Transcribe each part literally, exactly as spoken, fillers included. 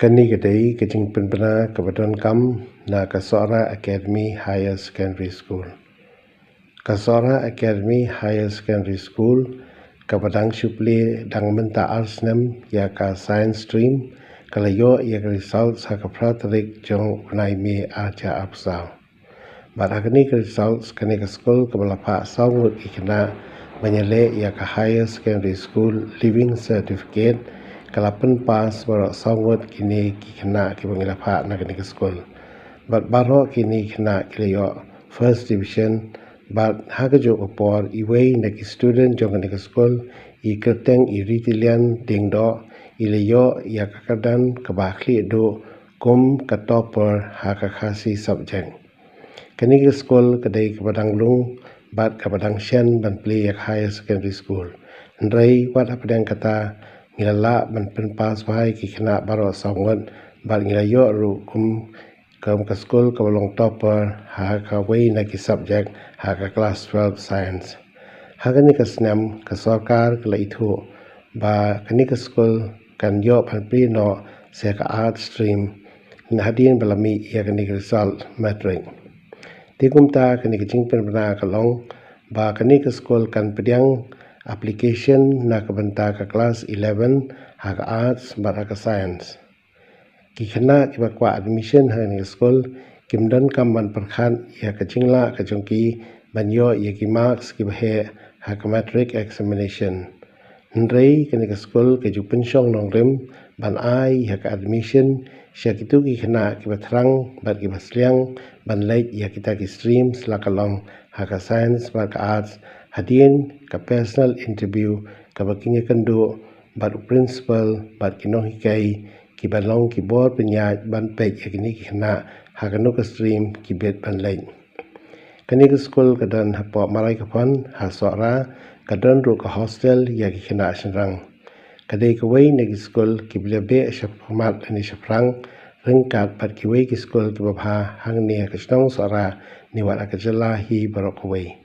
Kane ka dei ka jingpynbna kaba donkam na ka Sohra Academy Higher Secondary School. Ka Sohra Academy Higher Secondary School kaba dang shu plie dang mynta ar snem ïa ka Science Stream ka la ïoh ïa ka result ha ka phra tarik jong u bnai May ar hajar arphew saw. Bad ha kane ka results, kane ka skul kaba la phah saw ngut ki khynnah ban ïaleh ïa ka Higher Secondary School Leaving Certificate ka la pynpass baroh saw ngut kine ki khynnah kiba ngi la phah na kane ka skul. Bad baroh kine ki khynnah ki la ïoh first division. Bad ha kajuh ka por, iwei na ki student jong kane ka skul, i kyrteng i Ritilian Diengdoh, i la ïoh ïa ka kyrdan kaba khlieh duh kum ka topper ha ka Khasi subject. Kane ka skul ka dei kaba dang lung bad kaba dang shen ban plie ïa ka Higher Secondary School. Hynrei wat hapdeng kata, ngi la lah ban pynpass bha ïa ki khynnah baroh saw ngut bad ngi la ïoh ruh kum, kum ka skul kaba long topper ha kawei na ki subject ha ka class twelve Science. Ha kane ka snem, ka sorkar ka la ithuh ba kane ka skul kan ïoh ban plie noh sha ka Arts Stream hadien ba la mih ïa kane ka result Matric. Te kumta, kane ka jingpynbna ka long ba kane ka skul kan pdiang application na ka bynta ka class eleven ha ka Arts bad ha ka Science. Ki khynnah kiba kwah admission ha kane ka skul kim donkam ban pyrkhat ïa ka jinglah ka jong ki ban ïoh ïa ki marks kiba heh ha ka Matric examination. Hynrei kane ka skul ka ju pynshong nongrim ban ai ïa ka admission sha kito ki khynnah kiba thrang bad kiba sliang ban leit ïa kita ki streams, la ka long ha ka Science bad ka Arts, hadien ka personal interview kaba kin ïakynduh bad u principal bad ki nonghikai kiba long ki bor pynïaid ban peit ïa kine ki khynnah ha kano ka stream ki bit ban leit. Kane ka skul ka don hapoh Maraikaphon ha Sohra, ka don ruh ka hostel ïa ki khynnah shynrang. Ka dei kawei na ki skul kiba la beh shaphrang lane shaphrang ryngkat bad kiwei ki skul kiba bha hangne ha ka shnong Sohra ne wat ha ka jylla hi baroh kawei.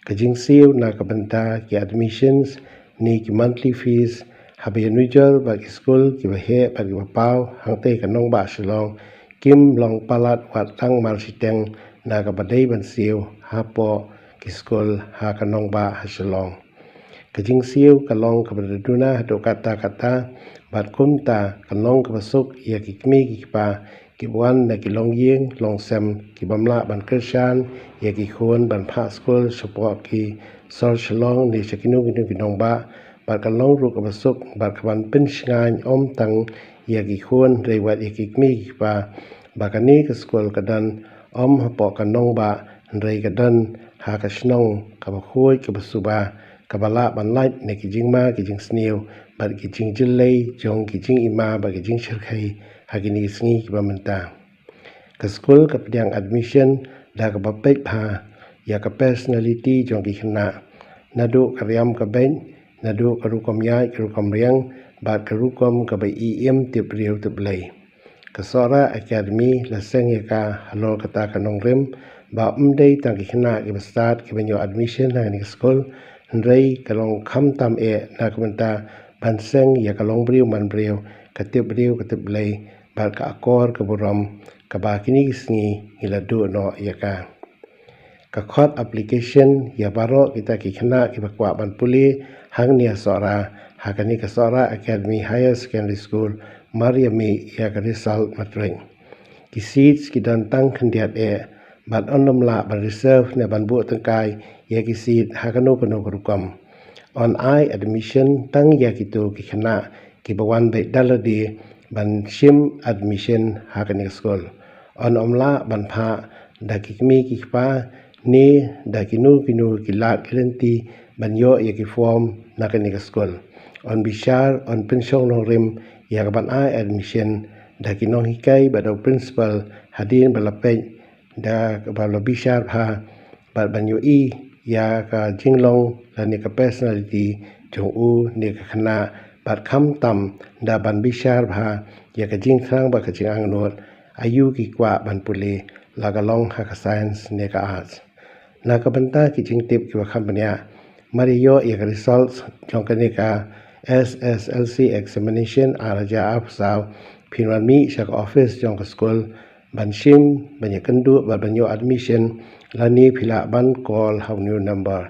Ka jingsiew na ka bynta ki admissions ne ki monthly fees, haba ïanujor bad ki skul kiba heh bad kiba paw hangtei ka nongbah Shillong, kim long palat wat tang mar shiteng na kaba dei ban siew hapoh ki skul ha ka nongbah ha Shillong. Ka jingsiew ka long kaba da duna haduh katta katta, bad kumta ka long kaba suk ïa ki kmie ki kpa kiba wan na ki longïing longsem ki bym lah ban kyrshan ïa ki khun ban phah skul shapoh ki sor Shillong ne sha kino kino ki nongbah, bad ka long ruh kaba suk bad kaban pynshngaiñ ym tang ïa ki khun hynrei wat ïa ki kmie ki kpa, ba kane ka skul ka don ym hapoh ka nongbah hynrei ka don ha ka shnong kaba khuid kaba suba, kaba lah ban lait na ki jingma ki jingsniew bad ki jingjyllei jong ki jingima bad ki jingshyrkhei ha kine ki sngi kiba mynta. Ka skul ka pdiang admission da kaba peit bha ïa ka personality jong ki khynnah, naduh ka riam ka beit, naduh ka rukom ïaid ka rukom riang bad ka rukom kaba im tip briew tip Blei. Ka Sohra Academy la seng ïa ka halor kata ka nongrim ba ym dei tang ki khynnah kiba stad kiban ïoh admission ha kane ka skul, hynrei ka long khamtam eh na ka bynta ban seng ïa ka longbriew manbriew, ka tip briew ka tip Blei bad ka akor ka burom kaba kine ki sngi ngi la duh noh ïa ka. Ka khot application ïa baroh kita ki khynnah kiba kwah ban pule hangne ha Sohra ha kane ka Sohra Academy Higher Secondary School mar ïa mih ïa ka result Matric. Ki seats ki don tang khyndiat eh bad yn ym lah ban reserve ne ban buh tyngkai ïa ki seat ha kano kano ka rukom. Yn ai admission tang ïa kito ki khynnah kiba wan beit da lade ban shim admission ha kane ka skul. Yn ym lah ban phah da ki kmie ki kpa ne da kino kino ki lad ki lynti ban ïoh ïa ki form na kane ka skul. Yn bishar, yn pynshong nongrim ïa kaban ai admission da ki nonghikai bad da u principal hadien ba la peit, da kaba la bishar bha bad ban ïohi ïa ka jinglong lane ka personality jong u ne ka khynnah, bad khamtam da ban bishar bha ïa ka jingthrang bad ka jingangnud, aïu ki kwah ban pule, la ka long ha ka Science ne ka Arts. Na ka bynta ki jingtip kiba kham bniah, mar ïa ïoh ïa ka results jong kane ka S S L C examination ar hajar arphew saw, phin wan mih sha ka office jong ka skul ban shim, ban ïakynduh bad ban ïoh admission, lane phi lah ban call ha une u number: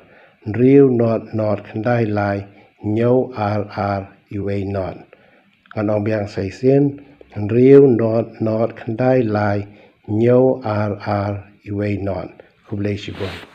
hynriew nod nod khyndai lai hynñiew ar ar uwei nod. Ngan ong biang sa shisien: hynriew nod nod khyndai lai hynñiew ar ar uwei nod. Khublei shibun.